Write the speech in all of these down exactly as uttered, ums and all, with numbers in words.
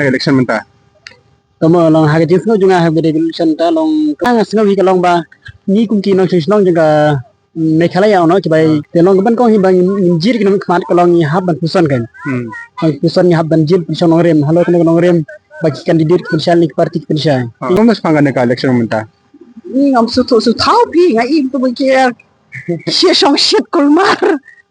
Election mynta. Tama long ha ka jingsngew jong nga ha ka election ta long ka nga sngew hi ka long ba ngi kum ki nongshong shnong jong ka Meghalaya ono ki bai te long ka ban kong hi ba ngin ngin jir ki nongkhmat ka long ngi hap ban puson kan. Hmm. Ban puson ngi hap ban jir pynshong nongrim halo kane ka nongrim ba ki candidate ki pynshai ne ki party ki pynshai. Ha. Ngi ngam nas pang kane ka election mynta. Ngi ngam suthu suthaw phi nga im tu ba ki Shi shong shit kulmar.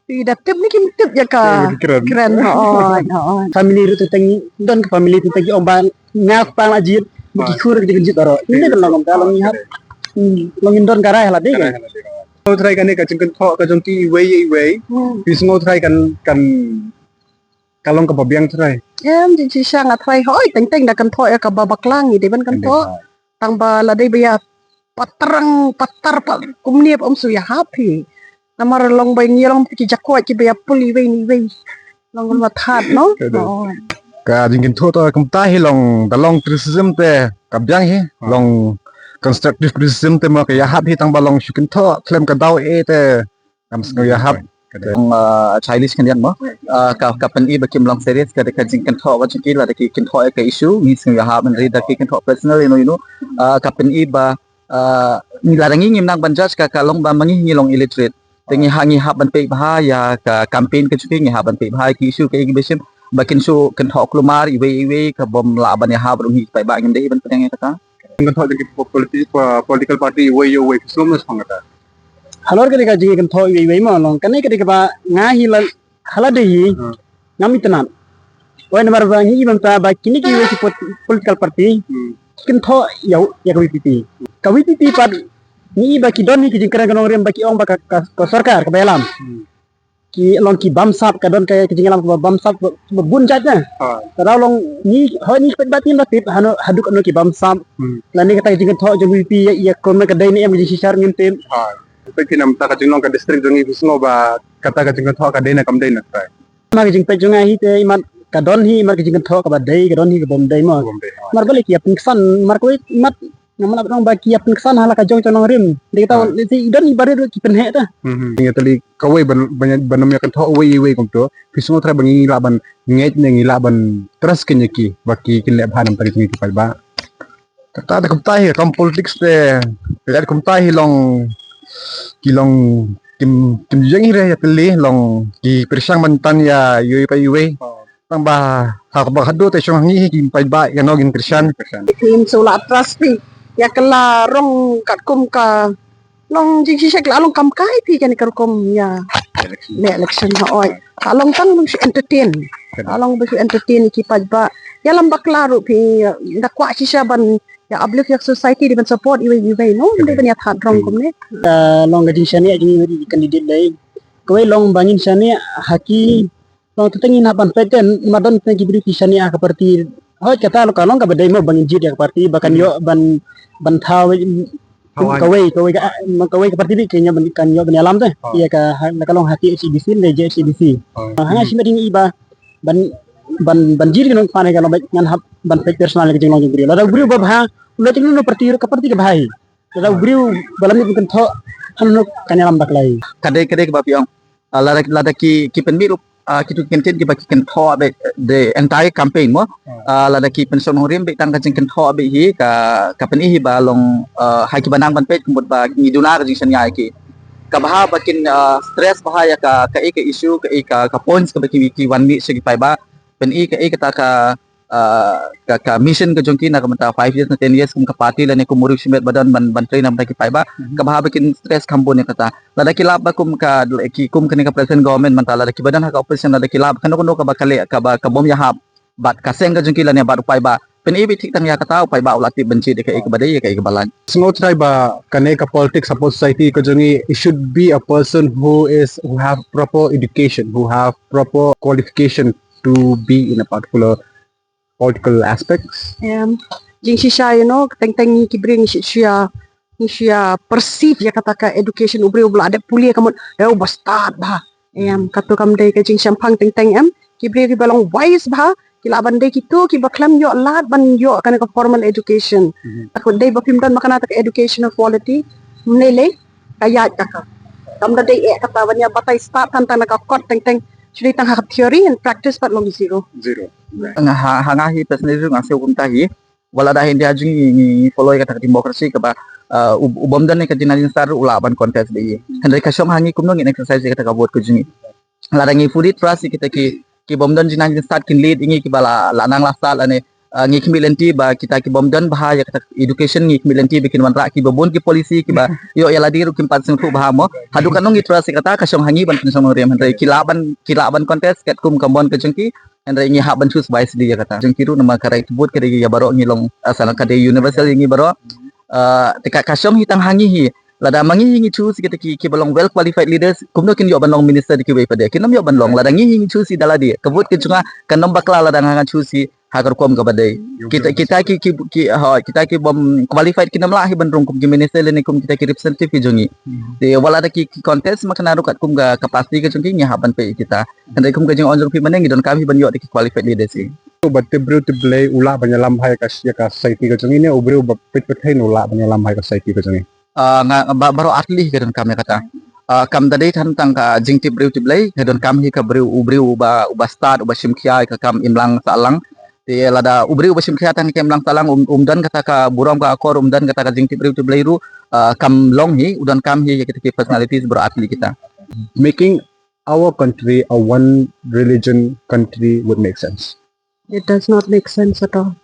Pi da tip ni kim tip ya ka. Eh, kren. Kren, oh, oh. Family ruh teng don ka family teng ong ba nga pang la jit. Ba ki khur ki jit aro. Ini kan long ka long ni hap. Hmm, long in don ka rai la de. Ka rai la de. Trai kane ka jingkynthoh ka jong ki iwei iwei. Hmm. Pi sngew trai kan kan ka long kaba biang trai. Em jingshisha nga trai hoi teng teng da kynthoh ya kaba bakla ngi de ban kynthoh. Tang ba la dei ba ïa patrang patar pa kumne pa um su ïa hap hi. Namar long ba ngi long ki jakoit ki ba ïa pul iwei ni iwei. Long ba that no. Ka jingkynthoh to kumta hi long da long criticism te ka biang hi long constructive criticism te ma ka ïa hap hi tang ba long shu kynthoh khlem ka daw e te Ngam sngew ïahap. Ka dei, uh, childish khyndiat mo. Uh, ka ka pyni ba kim long serious ka dei ka jingkynthoh wat jingkila da ki kynthoh ïa ka issue ngi sngew ïahap hynrei da ki kynthoh personal ïa no ïa no. Uh, ka pyni ba uh, ngi la da ngi ngim nang ban judge ka ka long ba ma ngi ngi long illiterate. Te ngi ha ngi hap ban peit bha ïa ka campaign ka jong ki ngi hap ban peit bha ïa ki issue ka issue ba kin shu kynthoh kulmar iwei iwei ka bym lah ban ïahap ruh ngi peit ba ngim dei ban pyneng ïa kata. Kynthoh jong ki political party iwei iwei ki sngewbha sngewbha kata. Halor kane ka jingkynthoh iwei iwei mo long kane ka dei kaba nga hi la hala dei hi ngam itynnad. Wai namar ba ngi ibam ta ba kine ki iwei ki political party kynthoh ïa ïa ka VPP. Ka VPP pat ngi iba ki don hi ki jingkren ka nongrim ba ki ong ba ka ka sorkar kaba ïalam. Ki long ki bamsap ka don ka ka jinglam ka bamsap ba bun jait na. Ka daw long ni ho ni pet bat ni la tip hano haduk ano ki bamsap. La ni kata ka jingkyntoh jong VPP ïa ïa krum na ka dei ni em ka jingshisha ngim tip. Pet ki nam ta ka jinglong ka district jong i sngo ba kata ka jingkyntoh ka dei na kam dei na trai. Ma ka jingpet jong nga hi te imat ka don hi imat ka jingkyntoh ka ba dei ka don hi ka bom dei mo. Mar ba le ki ap san mar ko imat Namar ba ki ïa pynksan ha la ka jong ka nongrim. Dei ta le ti don i barit ki pynheh ta. Ngi tali kawei ban ban ban ym ïa kynthoh wei wei kumto. Phi sngew trai ba ngi lah ban ngeit ne ngi lah ban trust kynja ki ba ki kin leh bha nam tali ki paidbah. Kata da kumta hi kam politics te. Kata da kumta hi long ki long kim kim jeng hi re ïa tali long ki pyrshang ban tan ïa iwei pa iwei. Tang ba ha kaba khadduh te shong ngi hi ki paidbah ïa no ngin kyrshan. Kim shu la trust phi ïa ka la rong katkum ka long jingshisha ka la long kam kai phi kane ka rukom ïa le election ha oi. Ka long tang long shu entertain. Ka long ba shu entertain ki paidbah ïa lam bakla ruh phi da kwah shisha ban ïa uplift ïa society di ban support iwei iwei no. Dei ban ïa that rong kumne. Ka long ka jingshaniah jong i candidate dei. Kawei long ba ngin shaniah ha ki Long te ngin hap ban peit te ma don te ki briew ki shaniah ka party. Hoi kata lo ka long kaba dei mo ba ngin jied ïa ka party ba kan ïoh ban ban thaw kawei kawei ka kawei ka party bi kan ïoh ban kan ïoh ban ïalam te. Ïa ka ha ka long ha T H A D C ne J H A D C. Ha nga shi ma ding i ba ban ban ban jied ka nongpane ka long ba ngan hap ban peit personal ka jinglong jong briew. Lada briew ba bha u leh te no party ka party ka bha hi. Lada briew ba lam ni kan tho han no kan ïalam bak lai. Ka dei ka dei kaba pi ong. Ah, lada lada ki ki pynmih ruh ah, kitu ki kyntien kiba ki kynthoh beit the entire campaign mo. Ah, lada ki pynshong nongrim beit tang ka jingkynthoh beit hi ka ka pyni hi ba long ah, ha kiba nang ban peit kumta ba ngi duna ka jingshaniah ïa ki. Kaba ha ba kin ah, stress bha ïa ka ka i ka issue ka i ka ka points kaba ki ki wan mih sha ki paidbah. Pyni ka i kata ka ah, ka, ka mission ka jong ki na ka bynta five years na ten years kum ka party lane kum u riewshimet ba don ban ban trei na bynta ki paidbah. Kaba ha ba kin stress kham bun ïa kata. Lada ki lap ba kum ka ki kum kane ka present government mynta lada kiba don ha ka opposition lada ki lap kano kano kaba ka leh kaba ka bym ïahap bad ka seng ka jong ki lane bad u paidbah. Pyni beit thik tang ïa kata u paidbah u la tip ban jied ïa kaei kaba dei ïa kaei kaba lait. Sngew trai ba kane ka politics support society ka jong i it should be a person who is who have proper education, who have proper qualification to be in a particular political aspects. Em, jingshisha, you know, teng teng ngi ki briew ngi shu ïa ngi shu ïa perceive ïa kata ka education u briew ba la dep pule ka mut eh u ba stad bha. Em, katu kam dei ka jingshemphang teng teng em ki briew kiba long wise bha ki lah ban dei kitu kiba khlem ïoh lad ban ïoh kane ka formal education. Ka dei ba phim don ma kane ka education of quality. Mne lei ka ïaid ka ka kam da dei eh kata ban ïa batai stad tang tang na ka kot teng teng. Actually tang ha ka theory and practice pat long zero. Zero. Nga ha, ha nga hi personally nga sngewthuh kumta hi. Wat la da ha India jong ngi ngi follow ïa kata ka democracy kaba, uh, u, u bym don ïa ka jingjia jingstad u lah ban contest beit. Hynrei ka shong ha ngi kumno ngin exercise ïa kata ka vote ka jong ngi. Lada ngi fully trust ïa kita ki, ki bym don jingjia jingstad kin lead ïa ngi kiba la, la nang la stad lane, uh, ngi khmih lynti ba kita ki bym don bha ïa kata education ngi khmih lynti ba kin wanrah kiba bun ki policy kiba ïoh ïa lade ruh kim pat sngewthuh bha mo. Haduh katno ngi trust ïa kata ka shong ha ngi ban pynshong nongrim hynrei ki lah ban, ki lah ban contest katkum ka mon ka jong ki. Hynrei ngi hap ban choose wisely ïa kata. Jong ki ruh namar ka right to vote ka dei ïa baroh ngi long, uh, sa ka dei universal ïa ngi baroh. Uh, te ka, ka shong hi tang ha ngi hi. Lada ma ngi hi ngi choose kita ki, kiba long well qualified leaders, kumno kin ïoh ban long minister da kiwei pat de. Kin ym ïoh ban long lada ngi hi ngi choose hi da lade. Ka vote ka jong nga kan ym bakla lada nga choose hi ha ka rukom kaba dei. Kita, kita ki, ki, ki, ha, kita ki bym qualified kin ym lah hi ban rung kum ki minister lane kum kita ki representative ki jong ngi. Te wat la da ki, ki contest ma kane ruh katkum ka capacity ka jong ki ngi hap ban peit kita. Hynrei kum ka jingong jong phi mynne ngi donkam hi ban ïoh da ki qualified leaders hi. Uba tip briew tip Blei u lah ban ïalam ha ka, ïa ka society ka jong ngi ne u briew ba peit pyrthei ne u lah ban ïalam ha ka society ka jong ngi. Ah, nga ba, baroh artylli ka donkam ïa kata. Ah, kam da dei than tang ka jingtip briew tip Blei ka donkam hi ka briew u briew uba, uba stad uba shim khia ïa ka kam imlang sahlang. Te lada u briew uba shim khia tang ka imlang sahlang um, um don kata ka burom ka akor um don kata ka jingtip briew tip Blei ruh, ah, kam long hi u donkam hi ïa kita ki personalities baroh artylli kita. Making our country a one religion country would make sense. It does not make sense at all.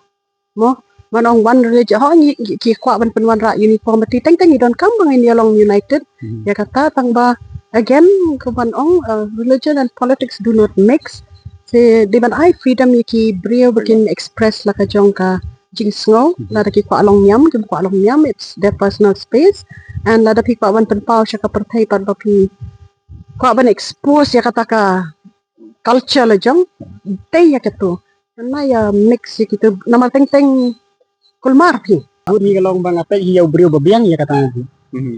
Mo, man ong one religion, ho ngi, ngi, ki kwah ban pynwanrah uniformity, teng teng ngi donkam ba ngin ïa long united. Hmm. Ïa kata tang ba, again, ka man ong, uh, religion and politics do not mix. Te dei ban ai freedom ïa ki briew ba kin express la ka jong ka jingsngew, hmm, lada ki kwah long niam, kim kwah long niam, it's their personal space. And lada phi kwah ban pynpaw sha ka pyrthei pat ba phi kwah ban expose ïa kata ka culture la jong, te ïa katu. Namar ïa mix ïa kitu, namar teng teng kulmar phi. Ngi ka long ba nga peit hi ïa u briew ba biang ïa kata. Mhm.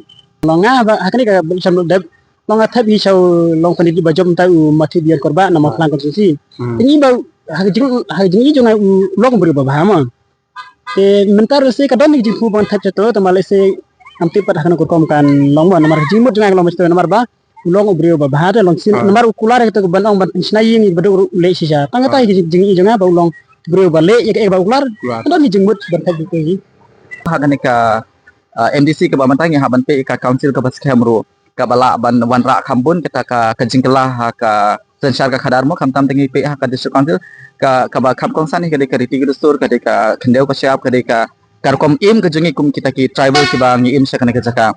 Long nga ba ha kane ka bynta sam dep. Long nga thep hi sha u long pynïaid ba jop mynta u Matthew Dion Korbah na Mawphlang constituency. Mhm. Te ngi ba ha ka jing, ha ka jing i jong nga u long briew ba bha ma. Te mynta ruh lehse ka don hi jingphu ban thep chato, te ma lehse ngam tip pat ha kano ka rukom kan long mo, namar ka jingmut jong nga ka long ba chato, namar ba u long u briew ba bha te long sien, ah, namar u kular ïa kato ka ban ong ban pynshna ïing ïa ba duk ruh u leh shisha. Tang kata, ah, hi ka jing, jing i jong nga ba u long u briew ba leh ïa kaei ba u kular. Kular. Ka don hi jingmut ban thep ïa kaei. Ha kane ka, ah, M D C kaba mynta ngi hap ban peit ïa ka council kaba skhem ruh. Kaba lah ban wanrah kham bun kata ka, ka jingkylla ha ka synshar ka khadar mo, khamtam te ngi peit ha ka district council ka, kaba kham kongsan hi ka dei ka riti ka dustur, ka dei ka khyndew ka shyiap, ka dei ka, ka rukom im ka jong ngi kum kita ki tribal kiba ngi im sha kane ka jaka.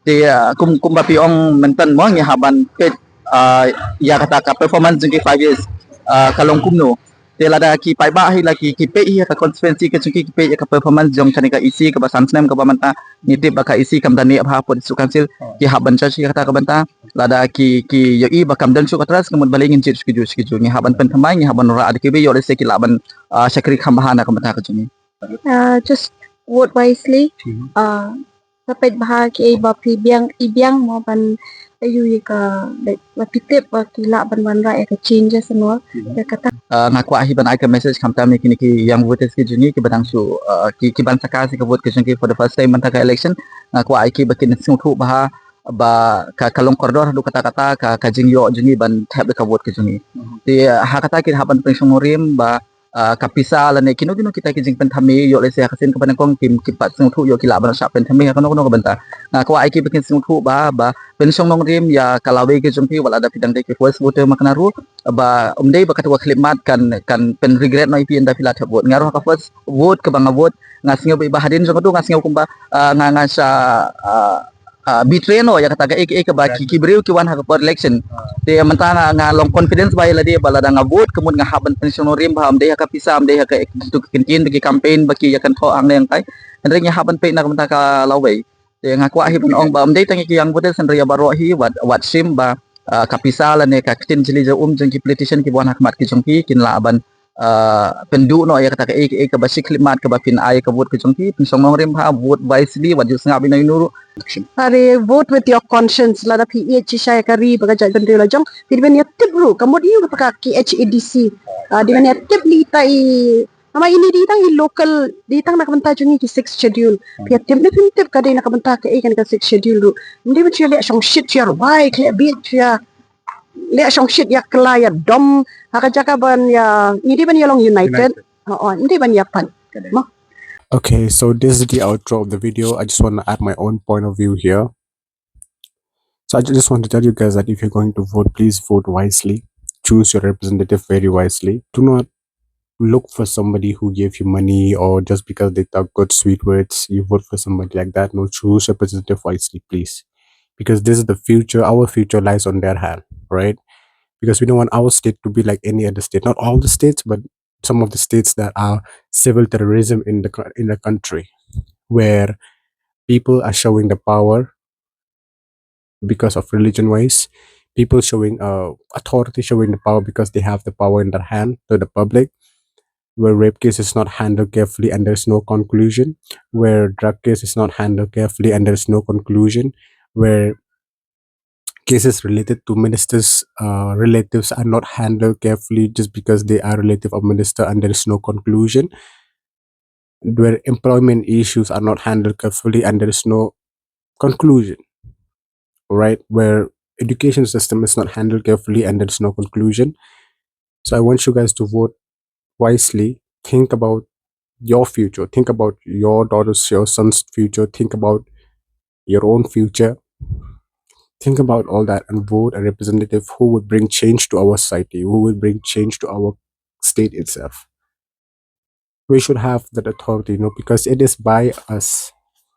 Te, ah, kum, kumba phi ong mynta mo ngi hap ban peit, ah, ïa kata ka performance jong ki five years, ah, ka long kumno. Te lada ki paidbah hi la ki, ki peit hi ha ka constituency ka jong ki, ki peit ïa ka performance jong kane ka E C kaba san snem kaba mynta, ngi tip ba ka E C kam da neh bha hapoh district council, ki hap ban judge ïa kata ka bynta. Lada ki, ki ïohi ba kam don shuh ka trust, ka mut balei ngin jied shuh kajuh shuh kajuh. Ngi hap ban pynthymmai, ngi hap ban wanrah da kiwei, ïoh lehse ki lah ban, ah, shakri kham bha na ka bynta ka jong ngi. Uh, just vote wisely. Mhm. Uh, sa peit bha kiei ba phi biang, i biang mo ban ïohi ïa ka, like, ba phi tip ba ki lah ban wanrah ïa ka changes and all. Mhm. Ïa kata. Uh, nga kwah hi ban ai ka message khamtam ïa kine ki young voters ki jong ngi kiba dang shu, uh, ki, ki ban sa cast ïa ka vote ka jong ki for the first time mynta ka election. Nga kwah ïa ki ba kin sngewthuh bha ba ka, ka long kordor haduh katta katta ka, ka jingïoh jong ngi ban thep ïa ka vote ka jong ngi. Mhm. Te, uh, ha kata ki hap ban pynshong nongrim ba, ah, ka pisa lane kino kino kita ki jingpynthame, ïoh lehse ha ka sien kaba nyngkong kim, kim pat sngewthuh, ïoh ki lah ban shah pynthame ha kano kano ka bynta. Nga kwah ïa ki ba kin sngewthuh ba, ba pynshong nongrim ïa ka lawei ka jong phi, wat la da phi dang dei ki first voter makna ruh, ba ym dei ba kata ka khyllipmat kan, kan pyn regret noh ïa phi ynda phi la thep vote. Nga ruh ha ka first vote kaba nga vote, nga sngew ba hadien jong kata nga sngew kumba, ah, nga, nga shah, ah, ah, betray noh ïa kata kaei kaei kaba ki, ki briew ki wan ha ka por election. Te mynta nga, nga long confidence ba ïa lade ba lada nga vote ka mut nga hap ban pynshong nongrim ba ym dei ha ka pisa, ym dei ha ka, kitu ki ktien ki campaign ba ki ïa kynthoh hangne hangtai. Hynrei ngi hap ban peit na ka bynta ka lawei. Te nga kwah hi ban ong ba ym dei tang ïa ki young voters hynrei ïa baroh hi wat, wat shim ba, ah, ka pisa lane ka ktien jli ja um jong ki politician kiba wan ha khmat ki jong ki kin lah ban, ah, pynduh noh ïa kata kaei kaei kaba shi khyllipmat kaba phin ai ka vote ka jong ki, pynshong nongrim bha, vote wisely, wat ju sngap ïa ino ino ruh. Pare, vote with your conscience. Lada phi ïeit shisha ïa ka ri bad ka jaitbynriew la jong, phi dei ban ïa tip ruh, ka mut ïa kata ka K H A D C. Ah, dei ban ïa tip lei ita i, namar ini dei tang i local, dei tang na ka bynta jong ngi ki sixth schedule. Phi ïa tip ne phim tip ka dei na ka bynta kaei kane ka sixth schedule ruh. Ym dei ban shu ïa leh shongshit, shu ïa rwai, khleh bieit, shu ïa Leh shong shit ïa kylla ïa dom ha ka jaka ban ïa, ngi dei ban ïa long united. Oh, ngi dei ban ïa pan. Okay, so this is the outro of the video. I just want to add my own point of view here. So I just want to tell you guys that if you're going to vote, please vote wisely. Choose your representative very wisely. Do not look for somebody who gave you money or just because they talk good sweet words, you vote for somebody like that. No, choose representative wisely, please. Because this is the future. Our future lies on their hand, right? Because we don't want our state to be like any other state. Not all the states, but some of the states that are civil terrorism in the in the country, where people are showing the power because of religion wise, people showing uh, authority, showing the power because they have the power in their hand to the public, where rape case is not handled carefully and there's no conclusion, where drug case is not handled carefully and there's no conclusion, where cases related to ministers' uh, relatives are not handled carefully just because they are relative of minister and there is no conclusion, where employment issues are not handled carefully and there is no conclusion, right? Where education system is not handled carefully and there is no conclusion. So I want you guys to vote wisely. Think about your future. Think about your daughter's, your son's future. Think about your own future. Think about all that and vote a representative who would bring change to our society, who would bring change to our state itself. We should have that authority, you know, because it is by us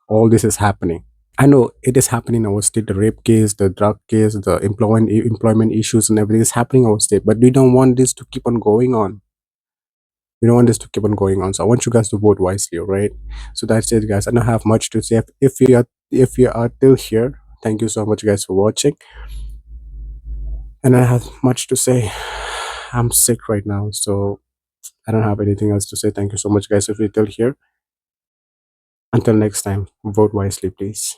all this is happening. I know it is happening in our state, the rape case, the drug case, the employment employment issues and everything is happening in our state, but we don't want this to keep on going on. We don't want this to keep on going on. So I want you guys to vote wisely, all right? So that's it, guys. I don't have much to say. If, if you are if you are still here, thank you so much, guys, for watching. And I don't have much to say. I'm sick right now, so I don't have anything else to say. Thank you so much, guys, if you're still here. Until next time, vote wisely, please.